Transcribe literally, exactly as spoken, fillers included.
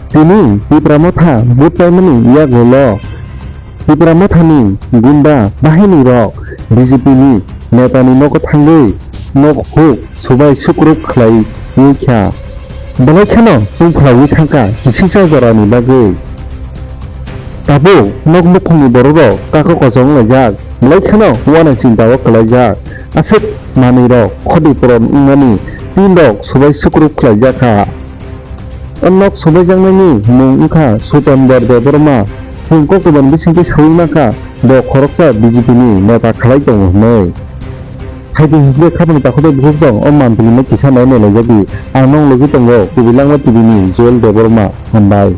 Tini Tipra Motha vote paimani yagulo Tipra Mothani gunda bahinirok B J P ni netani nogo thangwi nok huk subai sukruk khlaiwi kha. Belai kheno chwng phlawi thangkha kisisa jorani bagwi. Tabuk nok nukhungni bororok kako kochong wnglaijak, belai kheno uanai chinta o kwlaijak. Aswk manwirok khodi poron wngnani tinrok subai sukruk khlaijak kha. O nok subaijaknaini mung wngkha Sutendra Debbarma. Chwng koktwmani bisingtwi saui mankha, bo khoroksa B J P ni neta khlai tongo hwnwi. Haidi hinkhe khapang takhuk tei bukhuk chwng o mantri no kisa nai nailaijagwi, ang nong logi tongo Kubilangma T V ni Joel Debbarma. Hambai.